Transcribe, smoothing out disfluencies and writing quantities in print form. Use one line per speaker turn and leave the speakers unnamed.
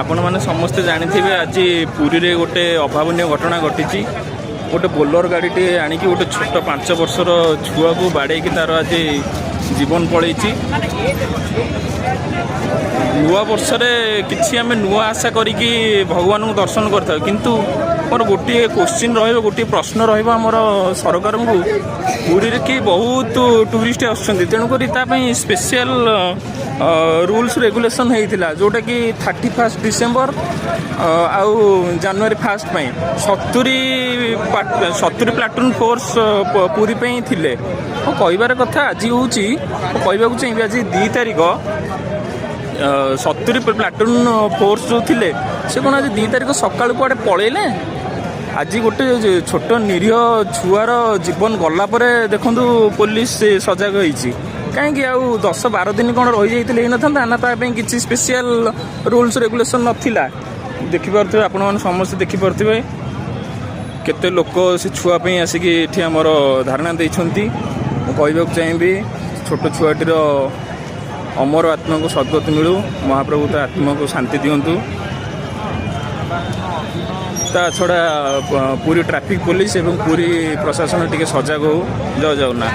ଆପଣମାନେ ସମସ୍ତେ ଜାଣିଥିବେ, ଆଜି ପୁରୀରେ ଗୋଟେ ଅଭାବନୀୟ ଘଟଣା ଘଟିଛି। ଗୋଟେ ବୋଲେରୋ ଗାଡ଼ିଟିଏ ଆଣିକି ଗୋଟେ ଛୋଟ 5 ବର୍ଷର ଛୁଆକୁ ବାଡ଼େଇକି ତାର ଆଜି ଜୀବନ ପଳେଇଛି। ନୂଆ ବର୍ଷରେ କିଛି ଆମେ ନୂଆ ଆଶା କରିକି ଭଗବାନଙ୍କୁ ଦର୍ଶନ କରିଥାଉ। କିନ୍ତୁ ମୋର ଗୋଟିଏ କୋଶ୍ଚିନ୍ ରହିବ, ଗୋଟିଏ ପ୍ରଶ୍ନ ରହିବ ଆମର ସରକାରଙ୍କୁ। ପୁରୀରେ କି ବହୁତ ଟୁରିଷ୍ଟ ଆସୁଛନ୍ତି, ତେଣୁକରି ତା ପାଇଁ ସ୍ପେଶିଆଲ ରୁଲ୍ସ ରେଗୁଲେସନ୍ ହେଇଥିଲା, ଯେଉଁଟାକି 31 ଡିସେମ୍ବର ଆଉ ଜାନୁଆରୀ 1 ପାଇଁ 70 ପ୍ଲାଟୁନ୍ ଫୋର୍ସ ପୁରୀ ପାଇଁ ଥିଲେ। ମୋ କହିବାର କଥା ଆଜି ହେଉଛି, ମୁଁ କହିବାକୁ ଚାହିଁବି, ଆଜି 2 ତାରିଖ, 70 ପ୍ଲାଟୁନ୍ ଫୋର୍ସ ଯେଉଁ ଥିଲେ, ସେ କ'ଣ ଆଜି 2 ତାରିଖ ସକାଳୁ କୁଆଡ଼େ ପଳେଇଲେ? ଆଜି ଗୋଟେ ଛୋଟ ନିରୀହ ଛୁଆର ଜୀବନ ଗଲା ପରେ ଦେଖନ୍ତୁ ପୋଲିସ ସଜାଗ ହେଇଛି। କାହିଁକି ଆଉ 10-12 ଦିନ କ'ଣ ରହିଯାଇଥିଲେ ହେଇନଥାନ୍ତା ନା? ତା ପାଇଁ କିଛି ସ୍ପେଶିଆଲ ରୁଲ୍ସ ରେଗୁଲେସନ୍ ନଥିଲା? ଦେଖିପାରୁଥିବେ, ଆପଣମାନେ ସମସ୍ତେ ଦେଖିପାରୁଥିବେ, କେତେ ଲୋକ ସେ ଛୁଆ ପାଇଁ ଆସିକି ଏଠି ଆମର ଧାରଣା ଦେଇଛନ୍ତି। ମୁଁ କହିବାକୁ ଚାହିଁବି, ଛୋଟ ଛୁଆଟିର ଅମର ଆତ୍ମାକୁ ସଦ୍ଗତି ମିଳୁ, ମହାପ୍ରଭୁ ତା ଆତ୍ମାକୁ ଶାନ୍ତି ଦିଅନ୍ତୁ। ତା ଛଡ଼ା ପୁରୀ ଟ୍ରାଫିକ୍ ପୋଲିସ ଏବଂ ପୁରୀ ପ୍ରଶାସନ ଟିକେ ସଜାଗ ହଉ। ଜୟ ଜଗନ୍ନାଥ।